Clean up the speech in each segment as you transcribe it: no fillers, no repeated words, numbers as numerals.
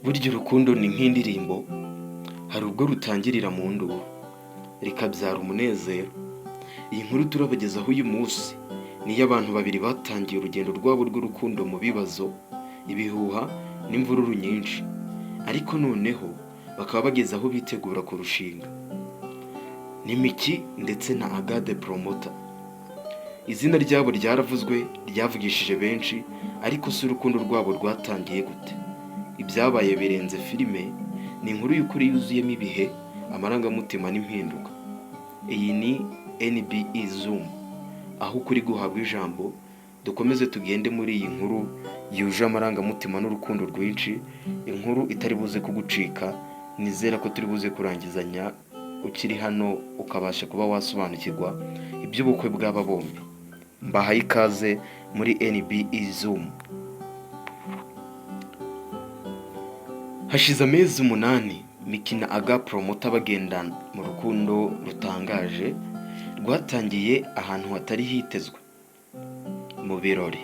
Burya urukundo ni nk'indirimbo, hari ubwo rutangirira mu nduru rikabyara umunezero. Iyi nkuru turabagezaho uyu munsi ni iy'abantu babiri batangiye urugendo rwabo rw'urukundo mu bibazo, ibihuha n'imvururu nyinshi, ariko noneho bakaba bageze aho bitegura kurushinga. Ni Micky ndetse na Aga the Promoter. Izina ryabo ryaravuzwe, ryavugishije benshi, ariko si urukundo rwabo rwatangiye gute? Ibyabaye birenze filime, ni inkuru y'ukuri yuzuyemo ibihe, amarangamutima n'impinduka. Iyi ni NBE Zoom, aho ukuri guhabwa ijambo. Dukomeze tugende muri iyi nkuru yuje amarangamutima n'urukundo rwinshi, inkuru itari buze kugucika. Nizera ko turi buze kurangizanya ukiri hano ukabasha kuba wasobanukirwa iby'ubukwe bw'aba bombi. Mbahaye ikaze muri NBE Zoom. Hashize amezi 8 Micky na Aga Promoter bagenda mu rukundo rutangaje rwatangiye ahantu hatari hitezwe, mu birori.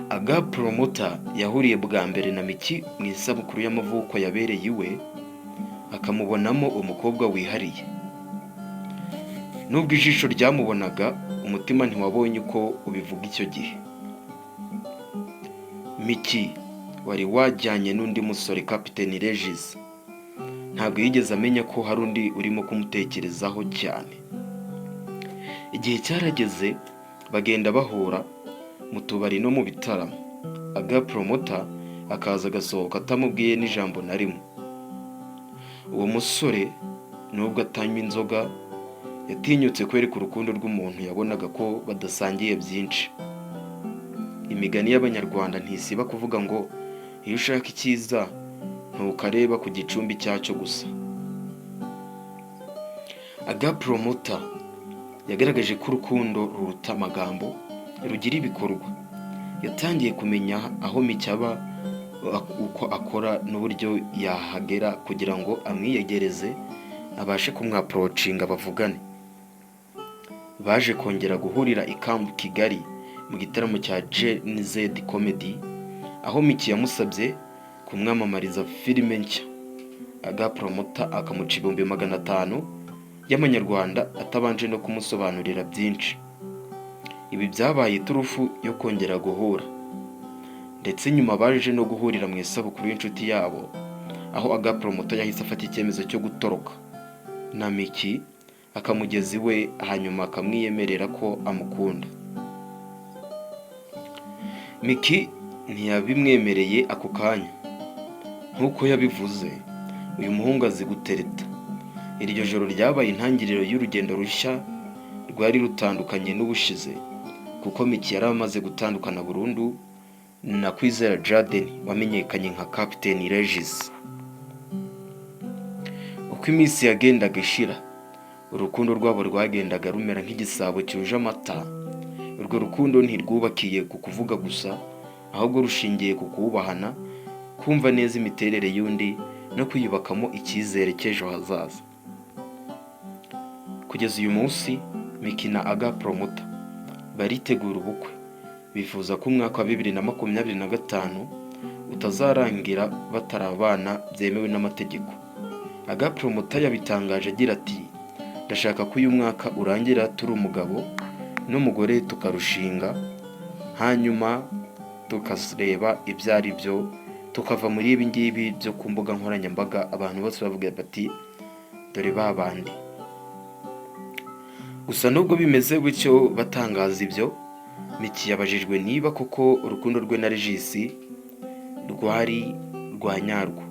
Aga Promoter yahuriye bwa mbere na Micky mu isabukuru y'amavuko yabereye iwe, akamubonamo umukobwa wihariye. Nubwo ijisho ryamubonaga, umutima ntiwabonye uko ubivuga icyo gihe. Micky wari wajyanye n'undi musore, Captain Regis, ntabwo yigeze amenya ko hari undi urimo kumutekerezaho cyane. Igihe cyarageze bagenda bahura mu tubari no mu bitaramo. Aga Promoter akaza agasohoka atamubwiye n'ijambo na rimwe. Uwo musore, nubwo atanywa inzoga, yatinyutse kwereka urukundo rw'umuntu yabonaga ko badasangiye byinshi. Imigani y'Abanyarwanda ntisiba kuvuga ngo iyo ushaka icyiza ntukareba ku gicumbi cyacyo gusa. Aga Promoter yagaragaje ko urukundo ruruta amagambo, rugira ibikorwa. Yatangiye kumenya aho Micky aba, uko akora n'uburyo yahagera kugira ngo amwiyegereze, abashe kumwapproachinga bavugane. Baje kongera guhurira i Camp Kigali mu gitaramo cya Gen Z Comedy, aho Micky yamusabye kumwamamariza filime nshya. Aga Promoter akamuca 500,000 y'amanyarwanda atabanje no kumusobanurira byinshi. Ibi byabaye iturufu yo kongera guhura, ndetse nyuma baje no guhurira mu isabukuru y'inshuti yabo, aho Aga Promoter yahise afata icyemezo cyo gutoroka na Micky akamugeza iwe, hanyuma akamwiyemerera ko amukunda. Micky ntiyabimwemereye ako kanya. Nk'uko yabivuze, uyu muhungu azi gutereta. Iryo joro ryabaye intangiriro y'urugendo rushya rwari rutandukanye n'ubushize, kuko Micky yari amaze gutandukana burundu na Kwizera Jaden wamenyekanye nka Captain Regis. Uko iminsi yagendaga ishira, urukundo rwabo rwagendaga rumera nk'igisabo cyuje amata. Urwo rukundo ntirwubakiye ku kuvuga gusa, ahubwo rushingiye ku kubahana, kumva neza imiterere y'undi no kwiyubakamo icyizere cy'ejo hazaza. Kugeza uyu munsi, Micky na Aga Promoter baritegura ubukwe. Bifuza ko umwaka wa 2025 utazarangira batarabana byemewe n'amategeko. Aga Promoter yabitangaje agira ati: "Ndashaka ko uyu mwaka urangira turi umugabo n'umugore, tukarushinga, hanyuma tukareba ibyo ari byo, tukava muri ibi ngibi byo ku mbuga nkoranyambaga, abantu bose bavuga bati dore ba bandi." Gusa nubwo bimeze gutyo, batangaza ibyo, Micky yabajijwe niba koko urukundo rwe na Regis rwari rwa nyarwo.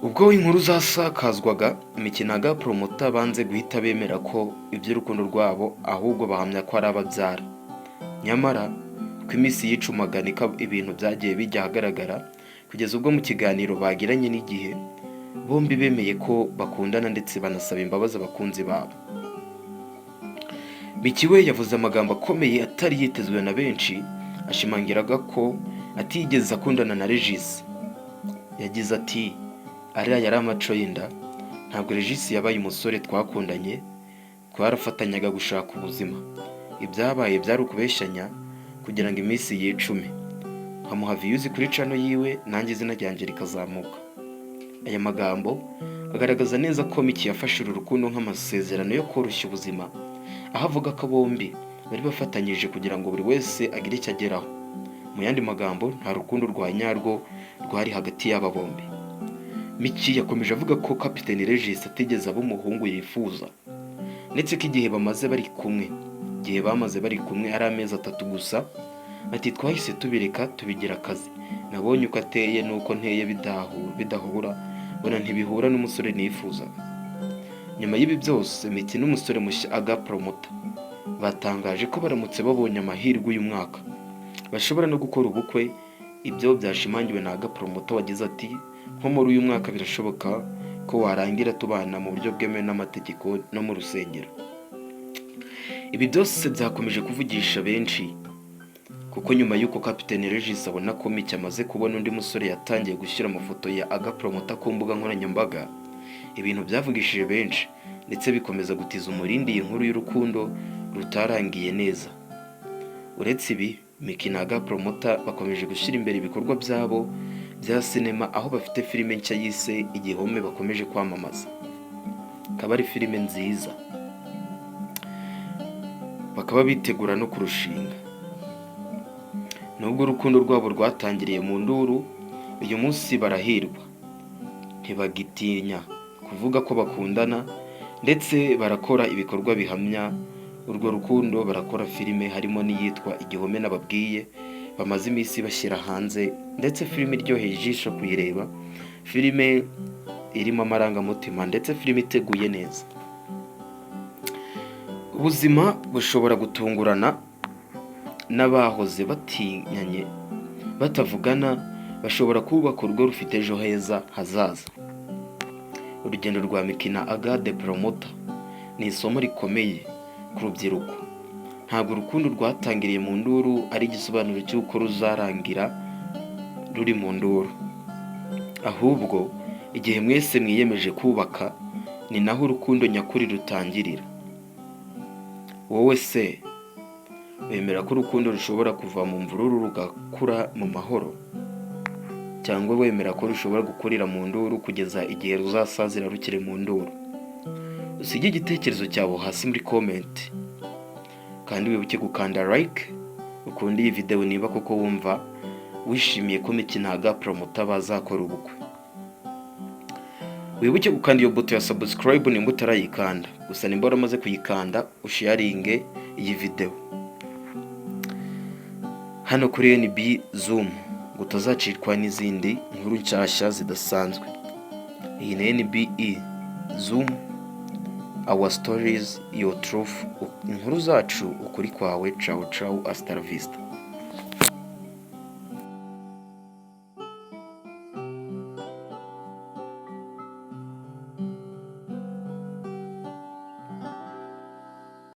Ubwo inkuru zasakazwaga, Micky na Aga Promoter banze guhita bemera ko iby'urukundo rwabo, ahubwo bahamya ko ari ababyara. Nyamara uko iminsi yicumaga niko ibintu byagiye bijya ahagaragara, kugeza ubwo mu kiganiro bagiranye n'Igihe bombi bemeye ko bakundana, ndetse banasaba imbabazi abakunzi babo. Micky we yavuze amagambo akomeye atari yitezwe na benshi, ashimangiraga ko atigeze akundana na Regis. Yagize ati: "Ariya yari amaco y'inda, ntabwo Regis yabaye umusore twakundanye, twarafatanyaga gushaka ubuzima. Ibyabaye byari ukubeshyanya kugira ngo iminsi yicume. Nkamuha views kuri channel yiwe, nanjye izina ryanjye rikazamuka." Aya magambo agaragaza neza ko Micky yafashe uru rukundo nk'amasezerano yo koroshya ubuzima, aho avuga ko bombi bari bafatanyije kugira ngo buri wese agire icyo ageraho. Mu yandi magambo, nta rukundo rwa nyarwo rwari hagati y'aba bombi. Micky yakomeje avuga ko Kapiteni Regis atigeze aba umuhungu yifuza, ndetse ko igihe bamaze bari kumwe ari amezi 3 gusa. Ati: "Twahise tubireka, tubigira akazi. Nabonye uko ateye n'uko nteye bidahura, mbona ntibihura n'umusore nifuzaga." Nyuma y'ibi byose, Micky n'umusore mushya Aga Promoter batangaje ko baramutse babonye amahirwe uyu mwaka bashobora no gukora ubukwe. Ibyo byashimangiwe na Aga Promoter wagize ati: "Nko muri uyu mwaka birashoboka ko warangira tubana mu buryo bwemewe n'amategeko no mu rusengero." Ibi byose byakomeje kuvugisha benshi, kuko nyuma y'uko Kapiteni Regis abona ko Micky amaze kubona undi musore, yatangiye gushyira amafoto ya Aga Promoter ku mbuga nkoranyambaga, ibintu byavugishije benshi ndetse bikomeza gutiza umurindi iyi nkuru y'urukundo rutarangiye neza. Uretse ibi, Micky na Aga Promoter bakomeje gushyira imbere ibikorwa byabo bya sinema, aho bafite filime nshya yise Igihome bakomeje kwamamaza, akaba ari filime nziza, bakaba bitegura no kurushinga. Nubwo urukundo rwabo rwatangiriye mu nduru, uyu munsi barahirwa, ntibagitinya kuvuga ko bakundana, ndetse barakora ibikorwa bihamya urwo rukundo. Barakora filime, harimo n'iyitwa Igihome nababwiye bamaze iminsi bashyira hanze, ndetse filime iryoheye ijisho kuyireba, filime irimo amarangamutima, ndetse filime iteguye neza. Ubuzima bushobora gutungurana, n'abahoze batinyanye, batavugana, bashobora kubaka urugo rufite ejo heza hazaza. Urugendo rwa Micky na Aga the Promoter ni isomo rikomeye ku rubyiruko. Ntabwo urukundo rwatangiriye mu nduru ari igisobanuro cy'uko ruzarangira ruri mu nduru. Ahubwo igihe mwese mwiyemeje kubaka, ni naho urukundo nyakuri rutangirira. Wowe se wemera ko urukundo rushobora kuva mu mvururu rugakura mu mahoro, cyangwa wemera ko rushobora gukurira mu nduru kugeza igihe ruzasazira rukiri mu nduru? Usige igitekerezo cyawe hasi muri comment, kandi wibuke gukanda like, ukunde iyi videwo niba koko wumva wishimiye ko Micky na Aga Promoter bazakora ubukwe. Wibuke gukanda iyo buto ya subscribe nimba utarayikanda. Gusa nimba waramaze kuyikanda, usharinge iyi videwo hano kuri NB Zoom ngo utazacikwa n'izindi nkuru nshyashya zidasanzwe. Iyi ni NBE Zoom, our stories, your truth. Inkuru zacu, ukuri kwawe. Ciao ciao, hasta la vista.